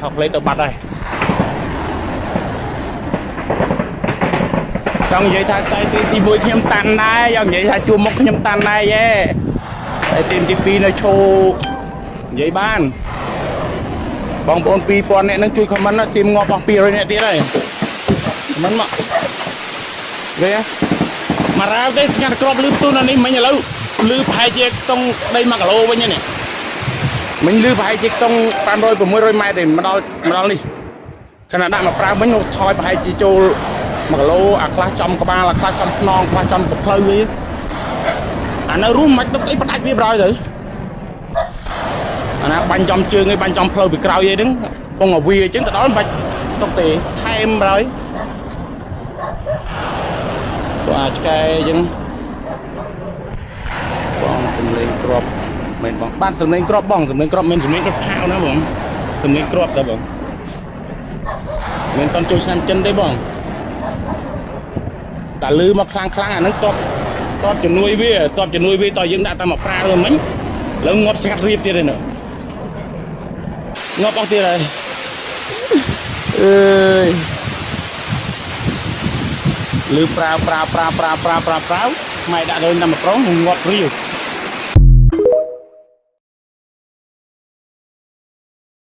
ថោកលេទៅបាត់ហើយចង់និយាយថាខ្សែទី1ខ្ញុំតាន់ដែរ យកនិយាយថាជួបមុខខ្ញុំតាន់ដែរយេ តែទីទី2នៅឈោនិយាយបានបងប្អូន2000នាក់នឹងជួយ comment ណាសៀមងាប់អស់200នាក់ទៀតហើយ comment មកវាមករ៉ាវទេស្ងាត់ក្របលឺផ្ទុះនៅនេះមិញឥឡូវលឺប្រហែលជាខ្ទង់ដី1គីឡូវិញនេះមិញលឺប្រហែលជាខ្ទង់500 600ម៉ែត្រទេមកដល់មកដល់នេះខណៈដាក់មកប្រើមិញថយប្រហែលជាចូល1គីឡូអាខ្លះចំក្បាលអាខ្លះចំខ្នងខ្លះចំកផ្លូវវាអានៅរួមមិនទុកអីផ្ដាច់វាប្រយទៅអាណាបាញ់ចំជើងឯងបាញ់ចំផ្លូវពីក្រោយអីហ្នឹងពងឲ្យវាអញ្ចឹងទៅដល់មិនបាច់ទុកទេថែមប្រយពួកអាឆ្កែអញ្ចឹងបងសំលេងក្របមែនបងបានសំលេងក្របបងសំលេងក្របមិនសំលេងក្របផាវណាបងសំលេងក្របតើបងមិនតន់ជួយឆ្នាំចិនទេបងតែលឺមកខ្លាំងខ្លាំងអាហ្នឹងតបតបជំនួយវាតបជំនួយវាតយើងដាក់តែមកប្រាវមិញឡើងងាប់ស្ងាត់រៀបទៀតឯនោះងាប់អស់ទៀតហើយអើយលឺប្រាវប្រាវប្រាវប្រាវប្រាវប្រាវប្រាវម៉ែដាក់លុយតែមកប្រុងងាប់រៀប